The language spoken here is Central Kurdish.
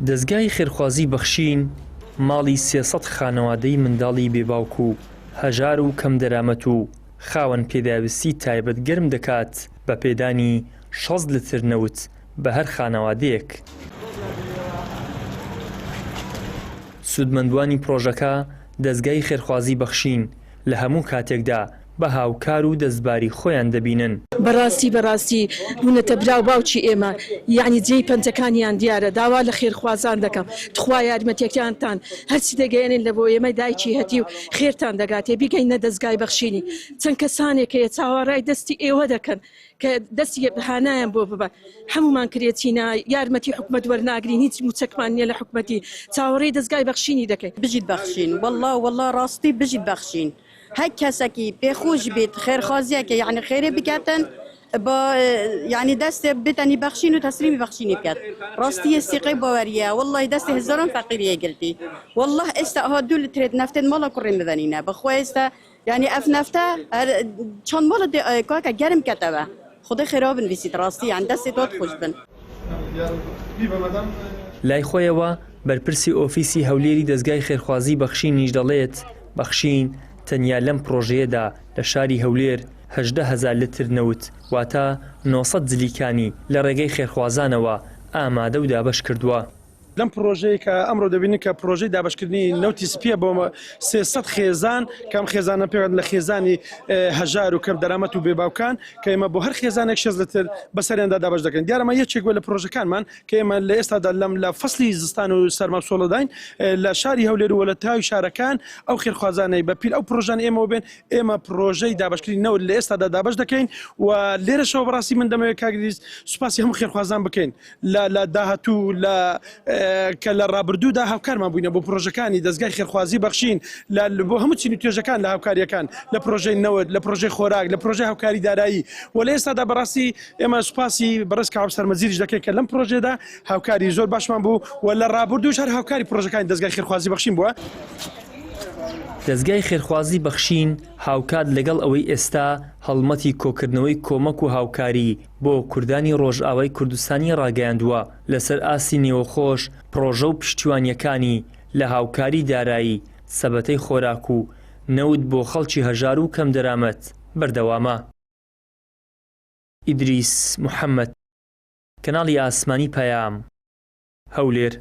دەزگای خێرخوازی بەخشین ماڵی 300 خانەوادەی منداڵی بێ باوک و هەژار و کەمدەرامەت و خاوەن پێداویستی تایبەت گەرم دەکات بە پێدانی 60 لتر نەوت بە هەر خانەوادەیەک. سوودمەندبووانی پڕۆژەکە دەزگای خێرخوازی بەخشین لە هەموو کاتێکدا بە هاوکار و دەستباری خۆیان دەبینن. بەڕاستی بەڕاستی بوونەتە برا و باوکی ئێمە یەعنی جێی پەنجەکانیان دیارە داوا لە خێرخوازان دەکەم تخوا یارمەتیەکانتان هەرچی دەگەیەنن لە بۆ ئێمەی دایکی هەتیو خێرتان دەگاتێ بیگەینە دەزگای بەخشینی چەند کەسانێک هەیە چاوەڕای دەستی ئێوە دەکەن کە دەستی هانایان بۆ ببە هەمومان کرێچینە یارمەتی حکومەت وەرناگرین هیچ موچەکمان نییە لە حکومەتی چاوەڕێی دەزگای بەخشینی دەکەین. بژیت بەخشین واللە واللە ڕاستی بژیت بەخشین هەر کەسەکی پێ خۆش بیت خێرخوازیەکە یعنی خێرێ بکاتن با یعنی دەست بتەنی بەخشین و تەسلیمی بەخشینی بکات ڕاستیە سیقەی باوەریە واللە دەستی هەزاران فەقیریە گرتی واللە ئێستا ئەها دوو لترێت نەفتێت ماڵە کوڕی مبەنینە بەخوا ئێستا یانی ئەف نەفتە هەر چەند ماڵت دێ کاکە گەرم کەتەوە خودای خێرا بنویسیت ڕاستی یان دەستی تۆت خوش بن. لای خۆیەوە بەرپرسی ئۆفیسی هەولێری دەزگای خێرخوازی بەخشینیش دەڵێت، بەخشین تەنیا لەم پڕۆژەیەدا لە شاری هەولێر 18 هەزار لتر نەوت واتە 900 جلیکانی لە ڕێگەی خێرخوازانەوە ئامادە و دابەش کردووە. لەم پڕۆژەیە کە ئەمڕۆ دەبینین کە پڕۆژەی دابەشکردنی نەوتی سپیە بۆ 300 خێزان کە ئەم خێزانە پێوەند لە خێزانی هەژار و کەم دەرامەت و بێباوکان کە ئێمە بۆ هەر خێزانێک 6 لتر بەسەریاندا دابەش دەکەین دیارەمە یەکێک بووە لە پڕۆژەکانمان کە ئێمە لە ئێستادا لەم لە فەسلی زستان و سەرما و سۆڵەداین لە شاری هەولێر و لە تاوی شارەکان ئەو خێرخوازانەی بە پیر ئەو پڕۆژان ئێمەوە بێن ئێمە پڕۆژەی دابەشکردنی نەوت لە ئێستادا دابەش دەکەین و لێرەشەوە بەڕاستی من دەمەوێت کاک ئیدریس سوپاسی هەموو خێرخوازان بکەین لە لە داهاتوو لە کە لە ڕابردوودا هاوکارمان بووینە بۆ پرۆژەکانی دەزگای خێرخوازی بەخشین لە بۆ هەموو چین و توێژەکان لە هاوکاریەکان لە پرۆژەی نەوت لە پرۆژەی خۆراک لە پرۆژەی هاوکاری دارایی و لە ئێستادا بەڕاستی ئێمە سوپاسی بەڕێز کاوە سەرمەزیریش دەکەین کە لەم پرۆژەیەدا هاوکاری زۆر باشمان بوو و لە ڕابردووش هەر هاوکاری پرۆژەکانی دەزگای خێرخوازی بەخشین بووە. دەزگای خێرخوازی بەخشین هاوکات لەگەڵ ئەوەی ئێستا هەڵمەتی کۆکردنەوەی کۆمەک و هاوکاری بۆ کوردانی ڕۆژئاوای کوردستانی ڕاگەیاندووە، لەسەر ئاستی نێوەخۆش پڕۆژە و پشتیوانییەکانی لە هاوکاری دارایی، سەبەتەی خۆراک و نەوت بۆ خەڵکی هەژار و کەمدەرامەت بەردەوامە. ئیدریس محەمەد، کەناڵی ئاسمانی پەیام، هەولێر.